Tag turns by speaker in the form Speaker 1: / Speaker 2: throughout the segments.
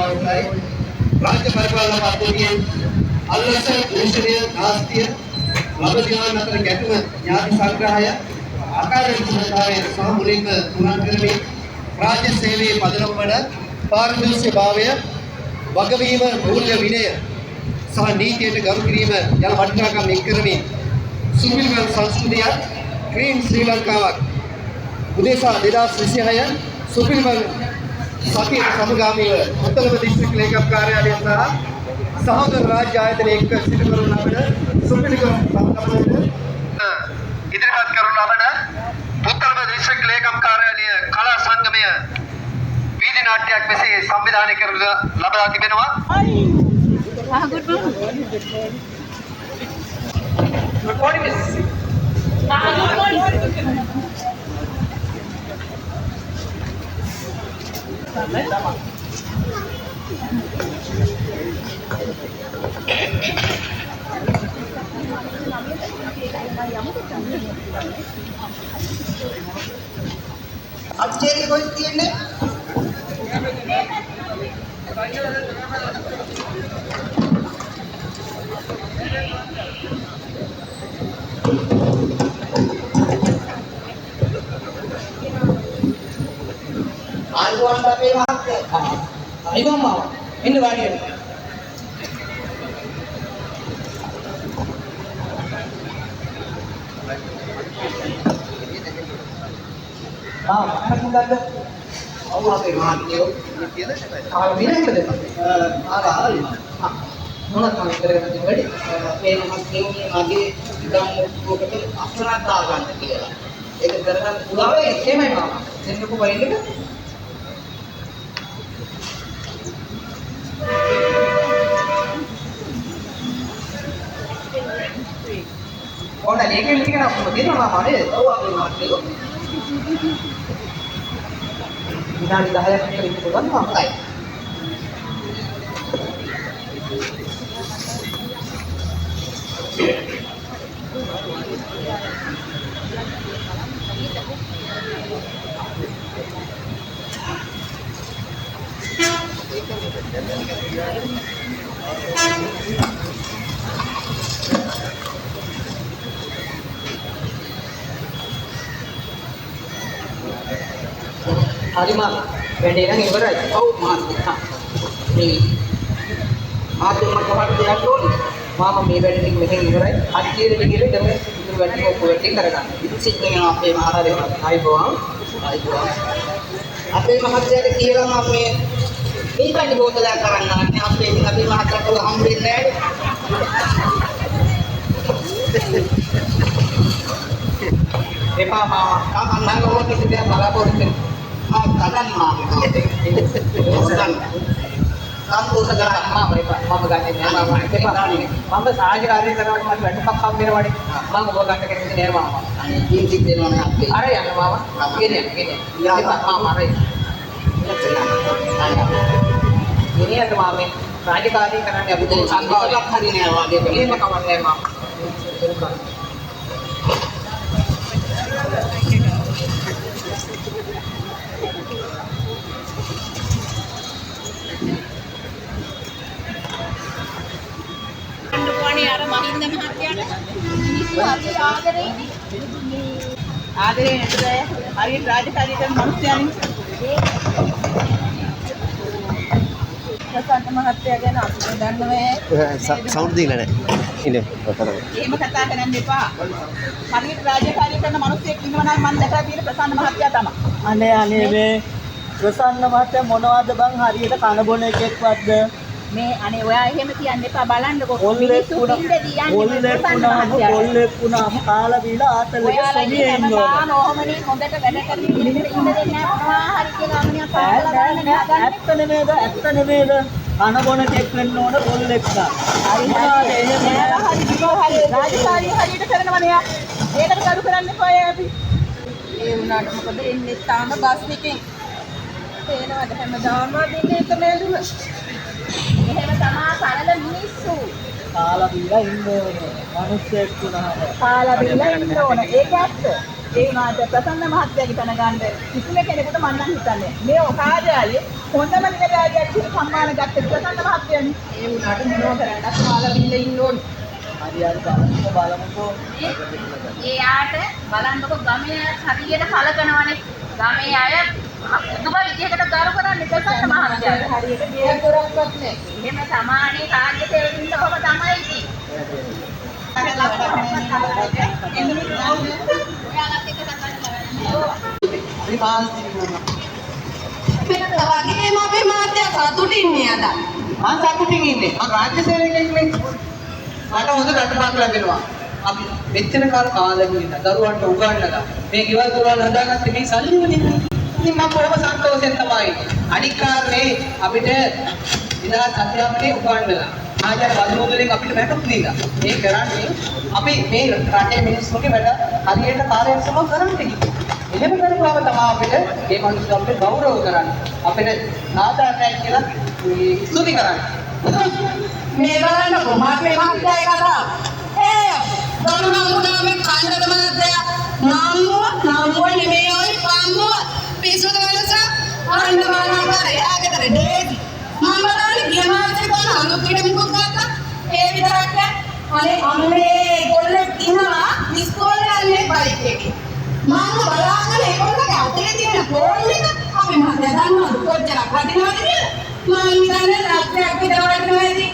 Speaker 1: පවසයි. රාජ්‍ය පරිපාලන පද්ධතියේ අල්ලස, දූෂණය, නාස්තිය, ලබ ධ්‍යාන අතර ගැටුම, ඥාති සංග්‍රහය, අකාර්යක්ෂමතාවය සහ මුලින්ම තුරන් කරමින් රාජ්‍ය සේවයේ පදනම වන පාරදර්ශීභාවය, වගවීම, මූල්‍ය විනය සහ නීතියට ගරු කිරීම යන වටිනාකම් එක් කරමින් සුපිරිම සංස්කෘතියක් ක්‍රීන් ශ්‍රී ලංකාවක් උදෙසා 2026 සුපිරිම සතියට සමගාමීව පුත්තලම දිස්ත්‍රික් ලේකම් කාර්යාලය සහ සහෝදර රාජ්‍ය ආයතන එක්ක සිදු කරනු ලබන සුපිරිම සමගමනයට ඉදිරිපත් කරනු ලබන පුත්තලම දිස්ත්‍රික් ලේකම් කාර්යාලය කලා සංගමය වීදි නාට්‍යයක් මෙසේ සංවිධානය කරනු ලබා තිබෙනවා.
Speaker 2: Good morning.
Speaker 3: Good morning, Mrs.
Speaker 2: Good morning.
Speaker 3: අච්චේරි කොහෙද තියෙන්නේ? ආයුබෝවන් අපේ මහත්තයා.
Speaker 4: ආයුබෝවන් මාමා. එන්න වාඩි වෙන්න. මාමා මොකක්ද?
Speaker 3: ඔව් අපේ මහත්තයෝ.
Speaker 4: ආව විනයද?
Speaker 3: ආවා.
Speaker 4: මොනවද මාමා කරගෙන තියෙන වැඩේ?
Speaker 3: අපේ මහත්තයෝ මේ මගේ ඉදම් මුට්ටුවකට අසරක් දාගන්න කියලා. ඒක කරගන්න පුළුවන්.
Speaker 4: එහෙමයි මාමා. දෙන්නකෝ ෆයිල් එක. ඕන ලේකෙන් ටික නම් ඔක්කොම තියෙනවා මාමා නේද?
Speaker 3: ඔව් අපේ මහත්තයෝ.
Speaker 4: විනාඩි 10ක් විතර ඉන්න පුළුවන් මාමා.
Speaker 3: හොඳයි.
Speaker 4: හරි මාමා. වැඩේ නම් ඉවරයි.
Speaker 3: ඔව් මහත්තයා. මේ මහත්තයා මට කොහටද යන්න ඕනේ?
Speaker 4: මාමා මේ වැඩ ටික මෙහෙන් ඉවරයි. අච්චේරට ගිහලා දැන් ඉතුරු වැඩ ටික ඔක්කොම ටික කරගන්න.
Speaker 3: ඉතින් සිද්ධ වෙනවා අපේ මහත්තයා.
Speaker 4: ආයිබෝවන්.
Speaker 3: ආයිබෝවන්. අපේ මහත්තයාට කියලා මම මේ මේ බෝතලයක් අරන් ආන්නේ. අපේ ඉතින් අපේ මහත්තයාට හම්බෙන්නේ නැහැ.
Speaker 4: එපා මාමා. මම ඕක කිසි දෙයක් බලාපොරොත්තු වෙන්නේ.
Speaker 3: මම ගන්න මාමා. ගන්න. සන්තෝෂ කරා.
Speaker 4: මාමා එපා. මම ගන්නෙ නෑ මාමා. එපා. මම සාහජ කාර්ය කරනකොට මට වැටුපක් හම්බ වෙනවනේ. මම ඔබ ගන්න කැමති නෑ මාමා.
Speaker 3: අනේ පින් සිද්ධ වෙනවනේ අපේ.
Speaker 4: අර යන්න මාමා. ගෙනියන්න ගෙනියන්න. එපා මාමා අර යන්න. ගෙනියන්න මාමේ. රාජකාරී කරන්නේ අපි දැන්
Speaker 3: සංගාවක් හරි නෑ වාගේ.
Speaker 4: එහෙම කමක් නෑ මාමා.
Speaker 2: අඬපුවානේ අර මහින්ද මහත්තයාට. මිනිස්සු හරි ආදරේනේ.
Speaker 5: ආදරේ නේද අය? හරියට රාජකාරී කරන මිනිස්සුයනේ. ප්‍රසන්න මහත්තයා ගැන අපි දන්නවේ.
Speaker 1: සවුන්ඩ් දීලා නැහැ. ඉන්න කතා කරමු.
Speaker 5: එහෙම කතා කරන්න එපා. හරියට රාජකාරී කරන මිනිස්සෙක් ඉන්නවා නම් මම දැකලා තියෙන ප්‍රසන්න මහත්තයා තමයි.
Speaker 6: අනේ අනේ මේ ප්‍රසන්න මහත්තයා මොනවද බං හරියට කන බොන එකෙක්වත්ද?
Speaker 2: මේ අනේ ඔයා එහෙම කියන්න එපා බලන්නකෝ.
Speaker 6: කොල්ලෙක්
Speaker 2: මිනිස්සු
Speaker 6: වුණා
Speaker 2: පින්දදී යන්නේ
Speaker 6: කොල්ලෙක්
Speaker 2: ප්‍රසන්න
Speaker 6: වුණාම
Speaker 2: මහත්තයාට.
Speaker 6: කොල්ලෙක් වුණාම කාලා බීලා ආතල් එක
Speaker 2: ඔයාලා ඉන්නේ
Speaker 6: සොමියේ ඉන්න ඕන.
Speaker 2: හැමදාම ඔහොමනේ හොඳට වැඩ කරන කෙනෙකුට ඉන්න දෙන්නේ නැහැ මොනවා හරි කියලා අමනියා
Speaker 6: නෑ
Speaker 2: පාදලා
Speaker 6: නෑ
Speaker 2: බලන්න
Speaker 6: නෑ
Speaker 2: හදන්නේ.
Speaker 6: ඇත්ත නෙමේද ඇත්ත නෙමේද කන බොන එකෙක් වෙන්න ඕන කොල්ලෙක් නම්.
Speaker 5: හරි
Speaker 6: මොනවද
Speaker 5: හරි.
Speaker 6: එහෙම
Speaker 5: නෑ හරි කිව්වා හරි රාජකාරී හරියට කරනවනේ යා. ඒකට කරු කරන්න එපා යා අපි. ඒ වුණාට මොකද එන්නේ තාම බස් එකෙන්. පේනවද හැමදාම අදින්නේ එක මැදුම.
Speaker 2: එහෙම තමා සරල මිනිස්සු.
Speaker 6: කාලා බීලා ඉන්න ඕන මිනිස්සෙක් වුණාම.
Speaker 5: කාලා බීලා ඉන්න ඕන. ඒක ඇත්ත. ඒ වුණාට ප්‍රසන්න මහත්තයාගේ තැන ගන්න කිසිම කෙනෙකුට මං නම් හිතන්නේ මේ කාර්යාලයේ හොඳම නිලධාරියෙක් කියලා සම්මාන ගත්ත ප්‍රසන්න මහත්තයානේ. ඒ වුණාට මොනව කරන්නත් ඔයාලා බිල්ල ඉන්න ඕනේ.
Speaker 6: හරි හරි බලමුකෝ බලමුකෝ.
Speaker 2: එයාට බලන්නකො ගමේ අය හරියට සලකනවනේ. ගමේ අය පුදුම විදිහකට ගරු කරන්නේ ප්‍රසන්න මහත්තයාට.
Speaker 5: හරියට ගෙයක් දොරක්වත් නෑ.
Speaker 2: එහෙම සමානේ රාජ්‍ය සේවකින්ද ඔහොම තමයි ඉතින්. ඔයාලත් එක්ක කතා කරලා
Speaker 1: අපි මහන්සි වෙනවා.
Speaker 3: වෙනද වගේම අපේ මහත්තයා සතුටින් ඉන්නේ අද.
Speaker 4: මං සතුටින් ඉන්නේ. මං රාජ්‍ය සේවකයෙක් නේ. මට හොඳ රටපක් ලැබෙනවා. අපි මෙච්චර කාල කාලෙක ඉඳලා දරුවන්ට උගන්වලා මේ ගෙවල් දොරවල් හදාගත්තේ මේ සල්ලි වලින්. ඉතින් මම බොහොම සන්තෝෂෙන් තමයි ඉන්නේ. අනික් කාරණේ අපිට නිදහස් අධ්‍යාපනයේ උගන්වලා ආචාර බදු මුදලින් අපිට වැටුප් දීලා මේ කරන්නේ අපි මේ රටේ මිනිස්සුන්ගේ වැඩ හරියට කාර්යක්ෂමව කරන්න කිව්වා. එහෙම කරපුවාම තමයි අපිට මේ මිනිස්සු අපිට ගෞරව කරන්නේ. අපිට සාධාරණයි කියලා මේ ස්තුති කරන්නේ.
Speaker 3: මේ බලන්නකෝ මට මහත්තයා කතාව. ඒ ගරු නම්බුනා මේ කණ්ඩද මහත්තයා නම්බුව නම්බුව නෙමෙයි ඔය පම්බුව පිස්සුද වෙනස අන්න බලන්න එහා ගෙදර ඩේසි. මම බලන්නේ ගිය මාසේ කොහොම අලුත් පිට මුකුත් ගත්තා. ඒ විතරක් නෑ. අනේ අම්මේ කොල්ලෙක් ඉන්නවා ඉස්කෝලේ යන්නේ බයික් එකේ. මම බලාගෙන ඒගොල්ලෝගේ අතේ තියෙන ෆෝන් එක අපි මහත්තයා දන්නවද කොච්චරක් වටිනවද කියලා? මං හිතන්නේ ලක්ෂයක් විතර වටිනවා ඇති.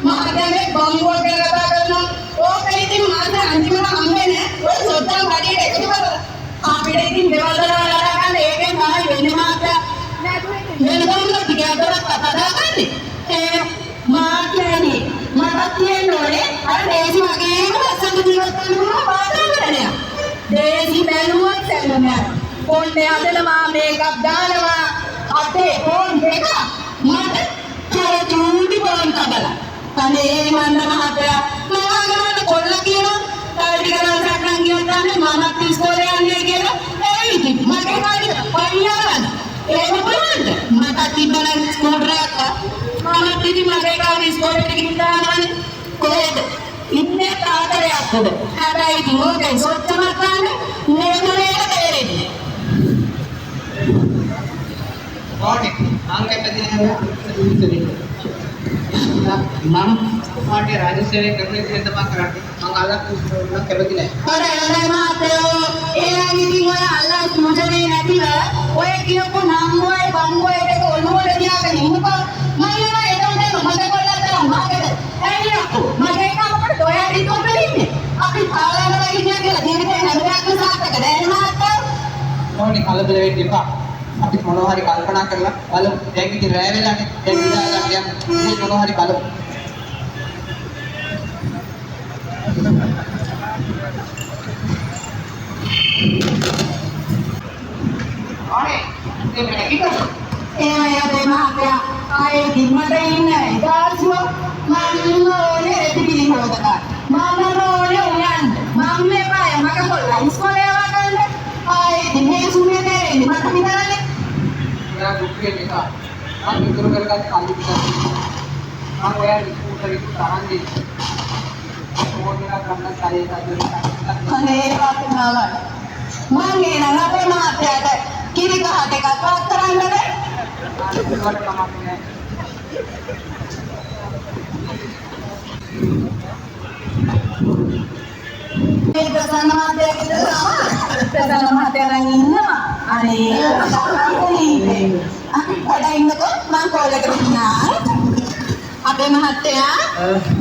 Speaker 3: මහත්තයා මේ බම්බුවක් ගැන කතා කරනවා. ඕක ඉතින් මහත්තයා අන්තිමට හම්බෙන්නේ ඔය සොත්තන් කඩේට එකතු කරලා. අපිට ඉතින් ගෙවල් දොරවල් හදා ගන්න ඒකෙන් තමයි වෙන්නේ මහත්තයා. වෙන කොහොමද ටිකක් දොරක් හදාගන්නේ? ඒ මහත්තයානේ මටත් කියන්න ඕනේ අර දේසි වගේම ලස්සන ජීවත් වෙන්න පුළුවන් වාතාවරණයක්. දේසි බැලුවොත් සැලුමක්. කොණ්ඩේ හදනවා මේකප් දානවා අතේ ෆෝන් දෙක මට අර චූටි ෆෝන් තබලා. අනේ මන්ද මහත්තයා මම අහගෙන කොල්ල කියනවා තව ටික දවසක් නම් ගියොත් තමයි මමත් ඉස්කෝලේ යන්නේ කියලා. ඒ ඉතින් මගේ කාලේ පයින්නවා. එහෙම පුළුවන්ද? මටත් තිබ්බනම් ස්කූටර් එකක් මමත් ඉතින් මගේ කාලේ ඉස්කෝලේට ගිහින් දානවනේ. කොහෙද? ඉන්නේ ආදරයක් උඩ. හැබැයි ඉතින් ඕකේ සොච්චමක් ගන්න මේ මොලේට තේරෙන්නේ.
Speaker 4: ඕනේ. මං කැමති නෑ ඔය මම පාටේ රාජ්‍ය සේවය කරන විදිහ තමයි කරන්නේ. මං අලක් නම් කැමති නෑ.
Speaker 3: අර අර මහත්තයෝ එහෙනම් ඉතින් ඔය අල්ලා සූචනේ නැතිව ඔය කියපු නම්බුවයි බම්බුවයි දෙක ඔළුවට තියාගෙන ඉන්නකෝ. මං යනවා එතනට මට කොල්ලා තරම් මහකට. ඇයි අක්කෝ මගේ එක මොකටද ඔයා ඉතින් ඉන්නේ? අපි පාලන වෙලා කියලා ජීවිතේ හැම දෙයක්ම සාර්ථක නෑ මහත්තයෝ.
Speaker 4: ඕනේ කලබල වෙන්න එපා. අපි මොනවා හරි කල්පනා කරලා බලමු. දැන් ඉතින් රෑ වෙලානේ. දැන් නිදා ගන්න යමු. ඉතින් මොනවා හරි බලමු. ඕනේ. මේ නැගිටින්න.
Speaker 3: එහෙමයි අපේ මහත්තයා ආයේ දිම්මට ඉන්න ඉතාල්සුව මම ඕනේ රෙදි පිළි හොදගන්න. මම ඕනේ උයන්න. මම එපාය මට කොල්ලා ඉස්කෝලේ යවා ගන්න. ආයේ ඉතින් මේ සුනේ තේරෙන්නේ මට විතරනේ.
Speaker 4: ඔයා දුක් වෙන්න එපා. මං ඉතුරු කරගත්ත කල්ලි ටිකක්. මං ඔයාට ස්කූටර් එක තරන් දෙන්න. ෆෝන් එකක් ගන්න සැරේ සැරේ.
Speaker 3: අනේ වාසනාවක්. මං එනනම් අපේ මහත්තයාට කිරි කහ දෙකක් වක් කරන්නද?
Speaker 4: ඒකට කමක් නෑ.
Speaker 3: මේ ප්‍රසන්න මහත්තයා කියලා ප්‍රසන්න මහත්තයා නම් ඉන්නවා. අනේ ඉන්නේ. පොඩ ඉන්නකෝ මං කෝල් එක දුන්නා. අපේ මහත්තයා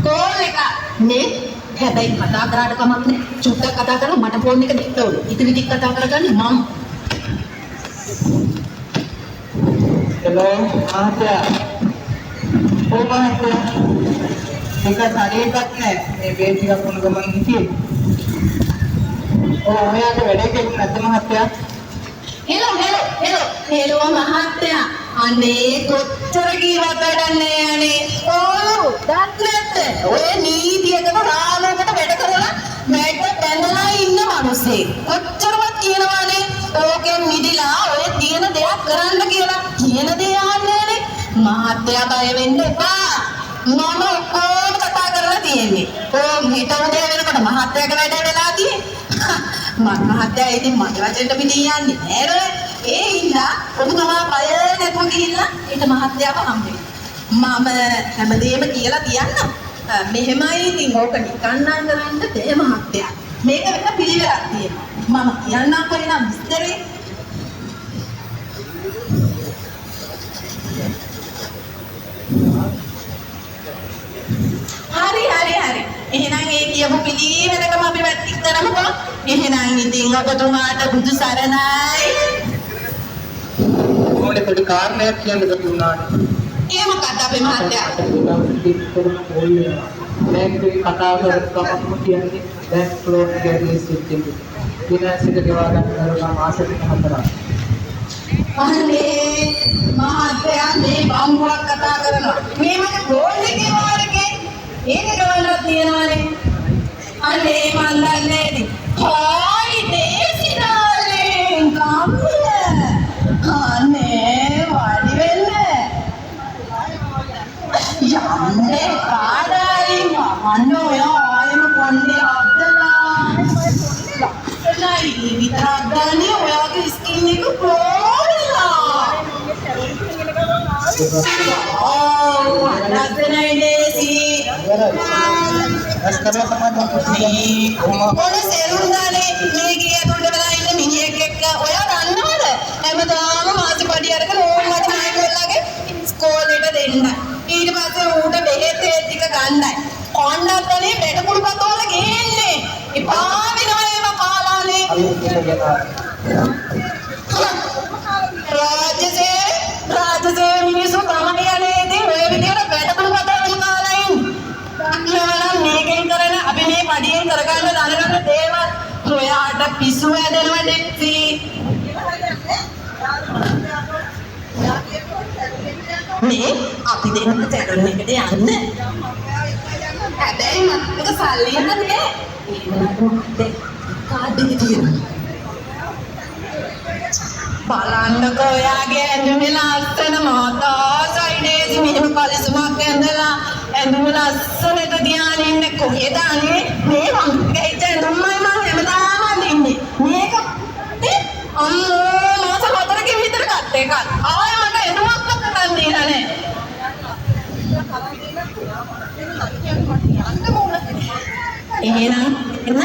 Speaker 3: කෝල් එක නේ. හැබැයි කතා කරාට කමක් නෑ. චුට්ටක් කතා කරලා මට ෆෝන් එක දෙන්න ඕනේ. ඉතිරි ටික කතා කරගන්නේ මම.
Speaker 4: හෙලෝ මහත්තයා. ඔව් මහත්තයා. එක හරියටත් නෑ. මේ බේත් ටිකක් වුණ ගමන් හිටියේ. ඔව් ඔයාට වැඩේ කෙරුවේ නැද්ද මහත්තයා?
Speaker 3: හෙලෝ හෙලෝ හෙලෝ හෙලෝ මහත්තයා. අනේ කොච්චර කීවත් වැඩක් නෑ අනේ. ඔව් දත් නැද්ද? ඔය නීතියකට රාමුවකට වැඩ කරලා මැඩ බැඳලා ඉන්න මිනිස්සෙක්. කොච්චරවත් කියනවානේ ඕකෙන් මිදිලා ඔය තියෙන දෙයක් කරන්න කියලා. කියන දේ අහන්නේ නෑනේ. මහත්තයා බය වෙන්න එපා. මම ඔක්කොම කතා කරලා තියෙන්නේ. ඔව් හිත උදේ වෙනකොට මහත්තයාගේ වැඩ වෙලා තියෙන්නේ. මං මහත්තයා ඉතින් මගේ වචෙන්ට පිටින් යන්නේ නෑ නේද? ඒ හින්දා ඔබතුමා බය නැතුව ගිහිල්ලා ඊට මහත්තයාව හම්බ වෙන්න. මම හැමදේම කියලා තියන්නම්. මෙහෙමයි ඉතින් ඕක නිකන් නම් කරන්න බෑ මහත්තයා. මේක වෙන පිළිවෙලක් තියෙනවා. මම කියන්නම්කෝ එහෙනම් විස්තරේ. හරි හරි හරි. එහෙනම් ඒ කියපු පිළිවෙලකම අපි වැටි කරමුකෝ. එහෙනම් ඉතින් ඔබතුමාට බුදු සරණයි.
Speaker 4: ඕනේ පොඩි කාරණයක් කියන්න බැරි වුණානේ.
Speaker 3: ඒ මොකක්ද අපේ මහත්තයා?
Speaker 4: බැංකුවේ කතා කරපු ගමන්ම කියන්නේ බැංක් ලෝන් එක ඇට්ලීස්ට් එක. ෆිනෑන්ස් එක ගෙවා ගන්න දරුවා මාස 4ක්.
Speaker 3: අනේ මහත්තයා මේ බම්බුවක් කතා කරනවා. මේ මගේ ෆෝන් එකේ වාරකේ ඒක ගවන්නත් තියෙනවානේ. අනේ මන් දන්නේ ඉතින්. හායි දේසි ඩාර්ලින් කම් here. අනේ වාඩි වෙන්න. යන්නේ කාඩාරින් අන්න ඔයා ආයෙම කොණ්ඩේ හදලා. ලස්සනයි විතරක් ගන්නේ ඔයාගේ ස්කින් එක ග්ලෝ වෙලා. ඔව් ලස්සනයි දේසි.
Speaker 4: රැස් කරලා තමයි මම කොහොම
Speaker 3: මොන සෙලුන් දානේ මේ ගේ ඇතුළට වෙලා ඉන්න මිනිහෙක් එක්ක ඔයා දන්නවද? හැමදාම මාසෙ පඩි අරගෙන ඕන් මට නායකොල්ලගේ ඉස්කෝලේට දෙන්න. ඊට පස්සේ ඌට බෙහෙත් හේත් ටික ගන්නයි. කොණ්ඩත් අනේ බෙටකුඩු පතෝල ගේන්නේ. එපා වෙනවා ඒව කාලානේ. රාජ්‍ය සේවය රාජ්‍ය සේවය මිනිස්සු තමයි අනේ ඉතින් ඔය විදියට බෙටකුඩු පතෝල කාලා ඉන්නේ. දන්නවා නම් මේකෙන් කරන අපි මේ පඩියෙන් කරගන්න දැනගන්න දේවල් ඔයාට පිස්සු හැදෙනවා ඩෙක්සි. මේ අපි දෙන්න සැලොන් එකට යන්න. හැබැයි මත් එක සල්ලි යන්නේ නෑ. ඒ වුණාට මහත්තයා කාඩ් එක තියෙනවා. බලන්නකෝ ඔයාගේ ඇඳුමේ ලස්සන මාතා සයිඩේසි මෙහෙම කලිසමක් ඇඳලා ඇඳුම ලස්සනට තියාගෙන ඉන්නේ කොහෙද අනේ මේ මං ගහිච්ච ඇඳුම්මයි මං හැමදාම අඳින්නේ මේක අම්මෝ මාස 4කින් විතර ගත්ත එකක් ආයෙ මට ඇඳුමක්වත් ගන්න දීලා නෑ. එහෙනම් එන්න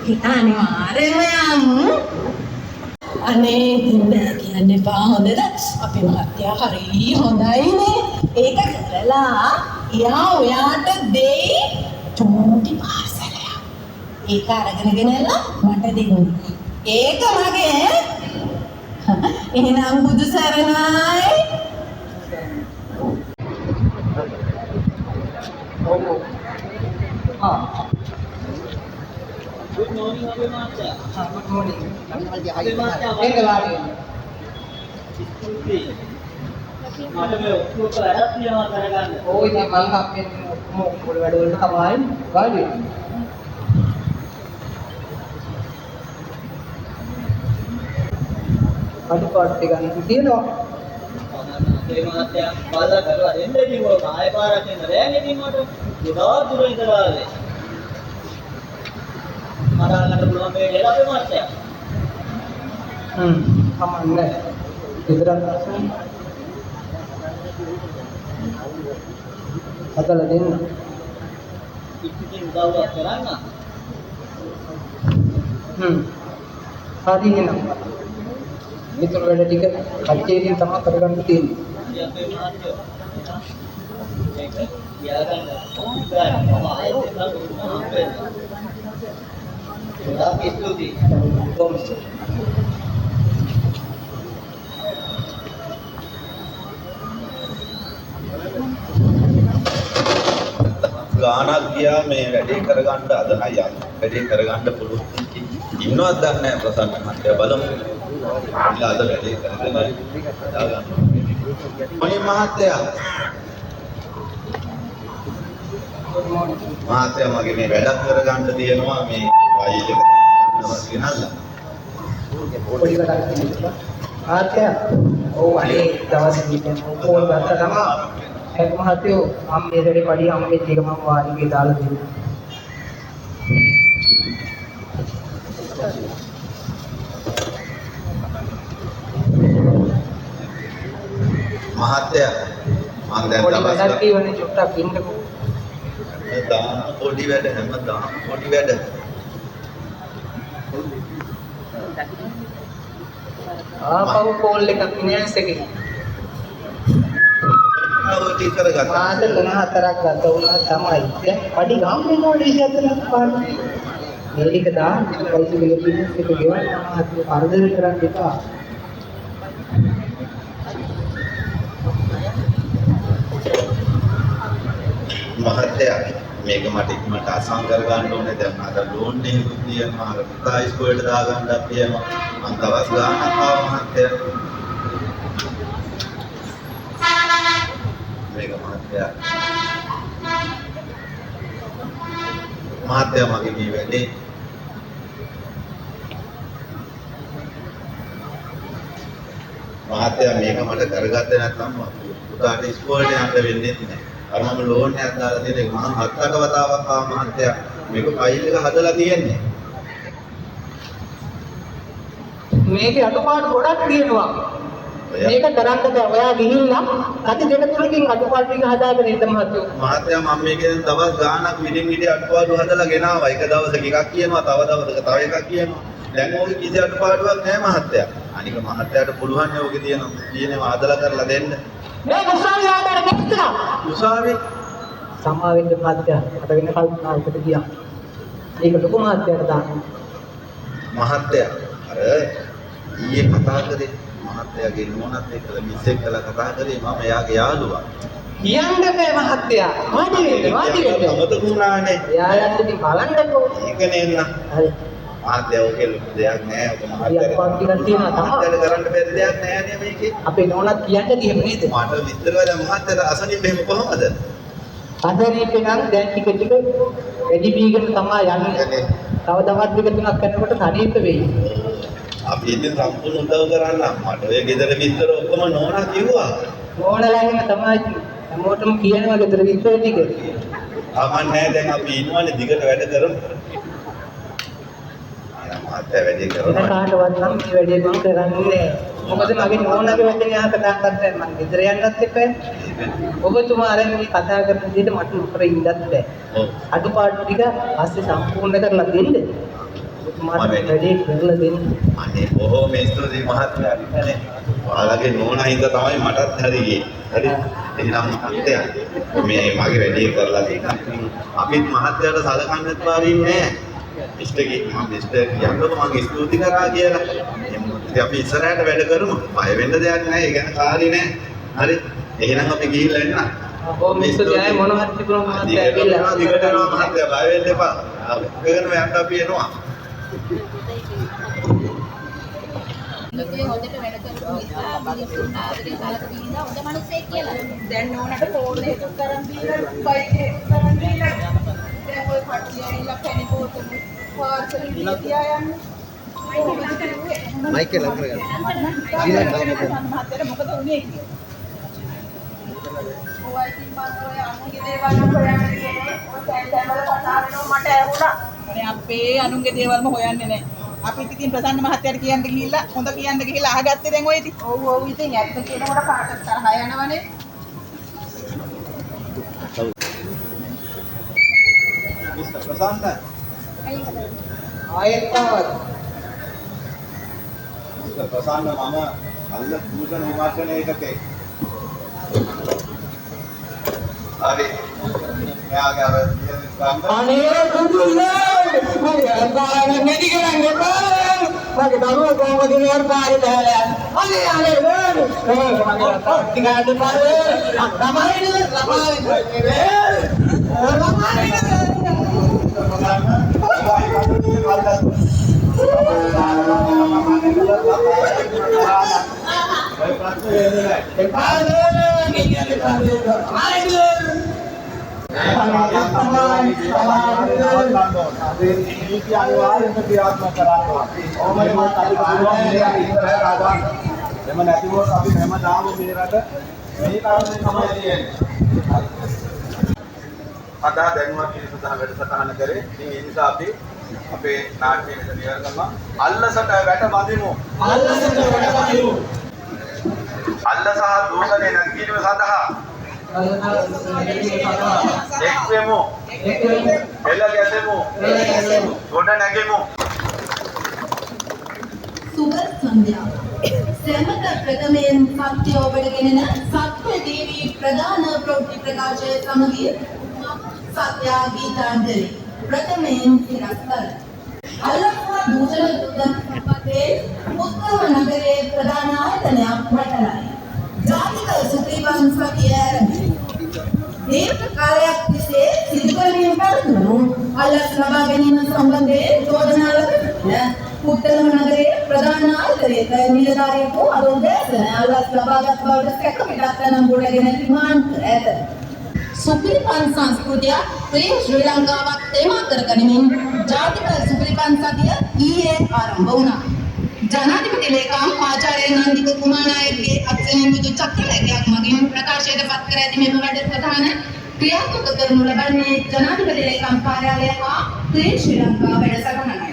Speaker 3: හිත අනිවාර්යෙන්ම යමු. අනේ ඉතින් නෑ කියන්න එපා හොඳද? අපේ මහත්තයා හරි හොඳයිනේ. ඒක කරලා එයා ඔයාට දෙයි චූටි පාර්සලයක්. ඒක අරගෙන ගෙනල්ලා මට දෙන්න. ඒක මගේ. එහෙනම් බුදු සරණයි.
Speaker 4: ඔව් ඔව්. ආ
Speaker 6: ගුඩ් මෝර්නිං අපේ මහත්තයා.
Speaker 4: ආ ගුඩ් මෝර්නිං.
Speaker 6: අපේ මහත්තයා
Speaker 4: එන්න වාඩි වෙන්න.
Speaker 6: ස්තුතියි. මට මේ ඔක්කොම වැඩක් තියෙනවා කරගන්න.
Speaker 4: ඔව් ඉතින් මං අපේ ඔක්කොම ඔක්කොම වැඩ වලට තමයි වාඩි වෙන්නේ. අඩුපාඩු ටික නම් තියෙනවා.
Speaker 6: අපේ මහත්තයා බලලා කරලා දෙන්න ඉතින් ඔය ආයෙ පාරක් එන්න බෑනේ ඉතින් මට. ගොඩාක් දුර ඉඳලා ආවේ. මට අල්ලන්න පුළුවන් මේ නේද අපේ මහත්තයා?
Speaker 4: හ්ම් කමක් නෑ. ගෙදරත් ප්‍රශ්නේ හදලා දෙන්න.
Speaker 6: ඉතින් උදව්වක් කරන්න.
Speaker 4: හ්ම් හරි එහෙනම්. ඉතුරු වැඩ ටික කච්චේරියෙන් තමයි කරගන්න තියෙන්නේ.
Speaker 6: ඉතින් අපේ මහත්තයෝ මේක තියාගන්න. මම ආයෙත් එනවා හම්බ වෙන්න. ගොඩාක් ස්තුතියි.
Speaker 4: බොහොම ස්තුතියි.
Speaker 7: ගානක් ගියා මේ වැඩේ කරගන්න අද නම් යන්න වැඩේ කරගන්න පුළුවන් ඉන්නවද දන්නේ නැහැ ප්‍රසන්න මහත්තයා බලමු. ඉතින් අද වැඩේ කරගෙන දාගන්න ඕනේ. මොනේ මහත්තයා මහත්තයා මගේ මේ වැඩක් කරගන්න තියෙනවා මේ ෆයිල් එක ගෙනල්ලා.
Speaker 4: පොඩි වැඩක් තියෙනවා. මහත්තයා ඔව් අනේ දවස් කීපයක් ෆෝන් ගත්තා තමයි. ඒක මහත්තයෝ මම මේ සැරේ පඩිය හම්බෙච්ච එක මම වාරිගේ දාලා දෙන්නම්.
Speaker 7: මහත්තයා මං දැන්
Speaker 4: පොඩි
Speaker 7: දවස්
Speaker 4: වැඩක් කියවනේ චුට්ටක් ඉන්නකෝ.
Speaker 7: හැමදාම පොඩි වැඩ, හැමදාම පොඩි වැඩ.
Speaker 4: ආපහු කෝල් එකක් ෆිනෑන්ස් එකේ.
Speaker 7: ඔය ටික කරගත්තා.
Speaker 4: මාස 3-4ක් ගත වුණා තමයි. දැන් පඩි ගම්මේ 24ක් පාර. මේ ටික දාන්න පයිසිකල් ෆිනෑන්ස් එක ගෙවන්න මහත්තයෝ කරදර කරන්න එපා.
Speaker 7: මහත්තයා මේක මට ඉක්මනට අසං කර ගන්න ඕනේ. දැන් අර ලෝන් එකකුත් තියෙනවා, අර පුතා ඉස්කෝලේට දාගන්නත් තියෙනවා. මං දවස් ගාණක් ආවා මහත්තයා. මේක මහත්තයා, මහත්තයා මගේ මේ වැඩේ මහත්තයා මේක මට කරගත්තේ නැත්නම් පුතාට ඉස්කෝලේට යන්න වෙන්නේ නැහැ. අර මම ලෝන් එකක් දාලා තියෙන එක මම 7-8 වතාවක් ආවා මහත්තයා. මේක ෆයිල් එක හදලා තියෙන්නේ.
Speaker 4: මේකේ අඩුපාඩු ගොඩක් තියෙනවා. මේක කරන්න බෑ. ඔයා ගිහිල්ලා සති දෙක තුනකින් අඩුපාඩු ටික හදාගෙන ඉන්න මහත්තයෝ.
Speaker 7: මහත්තයා මම මේකෙන් දවස් ගාණක් විදින් විදි අඩුපාඩු හදලා ගෙනාවා. එක දවසක එකක් කියනවා, තව දවසක තව එකක් කියනවා. දැන් ඕකේ කිසි අඩුපාඩුවක් නෑ මහත්තයා. අනික මහත්තයාට පුළුවන් නේ ඕකේ තියෙන තියෙනවා හදලා කරලා දෙන්න.
Speaker 4: මේක උසාවිය ආකාර කෙස්තනා.
Speaker 7: උසාවි
Speaker 4: සමා වෙන්න මහත්තයා, මට වෙන කල්පනාවකට ගියා. ඒක ලොකු මහත්තයාට දාන්න.
Speaker 7: මහත්තයා අර ඊයේ කතා කරේ මහත්තයාගේ නෝනත් එක්කලා මිස් එක්කලා කතා කරේ මම එයාගේ යාළුවා.
Speaker 4: කියන්න බෑ මහත්තයා. වාඩි වෙන්න, වාඩි වෙන්න.
Speaker 7: අමතක වුණානේ.
Speaker 4: එයාලත් ඉතින් බලන්නකෝ.
Speaker 7: ඒක නේන්න.
Speaker 4: හරි.
Speaker 7: මහත්තයා ඔකේ ලොකු දෙයක් නෑ. ඔක මහත්තයාට
Speaker 4: අඩුපාඩු ටිකක් තියෙනවා තමයි.
Speaker 7: මහත්තයාට කරන්න බැරි දෙයක් නෑ නේ මේකේ.
Speaker 4: අපේ නෝනත් කියන්න තියෙන්නේ නේද?
Speaker 7: මට විස්තර වෙලා මහත්තයාට අසනීප එහෙම කොහමද?
Speaker 4: අසනීපේ නම් දැන් ටික ටික වැඩි වීගෙන තමයි යන්නේ. තව දවස් දෙක තුනක් යනකොට සනීප වෙයි.
Speaker 7: අපි ඉතින් සම්පූර්ණ උදව් කරන්න. මට ඔය ගෙදර විස්තර ඔක්කොම නෝනා කිව්වා.
Speaker 4: නෝනලා එහෙම තමයි හැමෝටම කියනවා ගෙදර විස්තර ටික.
Speaker 7: ආමන් නෑ, දැන් අපි ඉන්නවනේ දිගට වැඩ කරමු. මහත්තයා වැඩේ
Speaker 4: වෙන
Speaker 7: කරනවා.
Speaker 4: කාටවත් නම් මේ වැඩේ මම කරන්නේ නෑ. මොකද මගේ නෝනාගේ වචනේ අහක දාන්නත් බෑ. මං ගෙදර යන්නත් එපා. ඔබතුමා අර මේ කතා කරන විදිහට මට නොකර ඉන්නත් බෑ.
Speaker 7: ඔව්.
Speaker 4: අඩුපාඩු ටික පස්සේ සම්පූර්ණ කරලා දෙන්න. ඔබතුමාට වැඩේ කරලා දෙන්න.
Speaker 7: අනේ බොහෝම ස්තුතියි මහත්තයා. ඉන්නනේ. ඔයාලගේ නෝනා හින්දා තමයි මටත් හරි ගියේ. හරි. එහෙනම් මහත්තයා මේ මගේ වැඩේ කරලා දෙන්න. අපිත් මහත්තයාට සලකන්නත් වාරින්නේ නෑ. මිස්ටර් මම මිස්ටර් කියන්නකො මං ස්තුති කරා කියලා. එහෙම ඉතින් අපි ඉස්සරහට වැඩ කරමු. බය වෙන්න දෙයක් නෑ. ඒ ගැන කාරි නෑ. හරි. එහෙනම් අපි ගිහිල්ලා එන්න.
Speaker 4: බොහොම ස්තුතියි. ආයේ මොන හරි තිබුණොත් මහත්තයා ඇවිල්ලා
Speaker 7: දිගට එනවා මහත්තයා, බය වෙන්න එපා. කරගෙන යන්න අපි එනවා.
Speaker 2: ලෝකේ හොඳට වැඩ කරපු නිසා මිනිස්සුන් ආදරේ සලකන නිසා හොඳ මිනිස්සෙක් කියලා.
Speaker 5: දැන් නෝනට ෆෝන් එකක් අරන් දීලා, බයික් එකක් අරන් දීලා. දැන් ඔය කට්ටිය ඇවිල්ලා පැණි බෝතලු පාර්සල් තියා යන්නේ.
Speaker 1: මයික් එක ලං කරගන්න.
Speaker 5: මහත්තයාට මොකද වුනේ කියලා. ඔය ඉතින් මං ඔය අනුන්ගේ දේවල් නම් හොයන්නේ නෙමෙයි. ඔය තැන් තැන් වල කතා වෙනවා මට ඇහුණා.
Speaker 8: අනේ අපේ අනුන්ගේ දේවල්ම හොයන්නේ නැහැ. අපිත් ඉතින් ප්‍රසන්න මහත්තයාට කියන්න ගිහිල්ලා හොඳ කියන්න ගිහිල්ලා අහගත්තේ දැන් ඔය ඉතින්.
Speaker 5: ඔව් ඔව්, ඉතින් ඇත්ත කියනකොට කාටත් තරහ යනවනේ.
Speaker 7: මිස්ටර් ප්‍රසන්න,
Speaker 4: ආයෙත් ආවද?
Speaker 7: මිස්ටර් ප්‍රසන්න මම අල්ල දූෂණ විමර්ශන ඒකකේ. හරි. මෙයාගේ අර තියෙන ගන්න.
Speaker 4: අනේ කුකුල්ලේ, මගේ අපාර නැති කරන්න එපා. මගේ දරුවෝ කොහොමද මේ පාරේ බහැලා යන්නේ? අනේ අනේ නෑ මගේ ටික ගන්න පාරේ තමයි ළමයි ළමයි.
Speaker 7: ඔය ප්‍රශ්න වෙන්නේ නැහැ.
Speaker 4: එපා නේ කියන්නේ පාරේ.
Speaker 7: නීති අනිවාර්යයෙන්ම ක්‍රියාත්මක කරන්න ඕනේ. කොහොමද මත් අපිට පුළුවන් මේ රට ඉස්සරහට හදන්න. එහෙම නැතිවොත් අපි හැමදාම මේ රට මේ තරමේ තමයි තියෙන්නේ. හදා දැනුවත් කිරීම සඳහා වැඩසටහන කරේ. ඉතින් ඒ නිසා අපි අපේ නාට්‍ය මෙතන ඉවර කරනවා. අල්ලසට වැට බඳිමු.
Speaker 4: අල්ලසට වැට බඳිමු.
Speaker 7: අල්ල සහ දූෂණය නැති කිරීම සඳහා එක්වෙමු, පෙළ ගැසෙමු, ගොඩ නැගෙමු.
Speaker 3: සුබ සන්ධ්‍යාව. සැමට ප්‍රථමයෙන් සත්‍ය ඔබට ගෙනෙන සත්‍ය ටීවී ප්‍රධාන ප්‍රවෘත්ති ප්‍රකාශය සමගින් මම සත්‍යා ගීතාංජලි. ප්‍රථමයෙන් සිරස්තල. අල්ලස් හා දූෂණ විරුද්ධ සම්බන්ධයෙන් පුත්තලම නගරයේ ප්‍රධාන ආයතනයක් වටලයි. ජාතික සුපිරිවන් සතිය ආරම්භ. දීර්ඝ කාලයක් තිස්සේ සිදු කරමින් පැවතුණු අල්ලස් ලබා ගැනීම සම්බන්ධයෙන් චෝදනා ලබ සිටින පුත්තලම නගරයේ ප්‍රධාන ආයතනයක නිලධාරියෙකු අද උදෑසන අල්ලස් ලබාගත් බවට සැක පිටත් අත්අඩංගුවට ගෙන රිමාන්ඩ් කර ඇත. සුපිරිපන් සංස්කෘතියක් ප්‍රිය ශ්‍රී ලංකාවක් තේමා කරගනිමින් ජාතික සුපිරිපන් සතිය ඊයේ ආරම්භ වුණා. ජනාධිපති ලේකම් ආචාර්ය නන්දික කුමාරනායකගේ අත්සනින් යුතු චක්‍රලේඛයක් මගින් ප්‍රකාශයට පත් කර ඇති මෙම වැඩසටහන ක්‍රියාත්මක කරනු ලබන්නේ ජනාධිපති ලේකම් කාර්යාලය හා ක්‍රීන් ශ්‍රී ලංකා වැඩසටහනයි.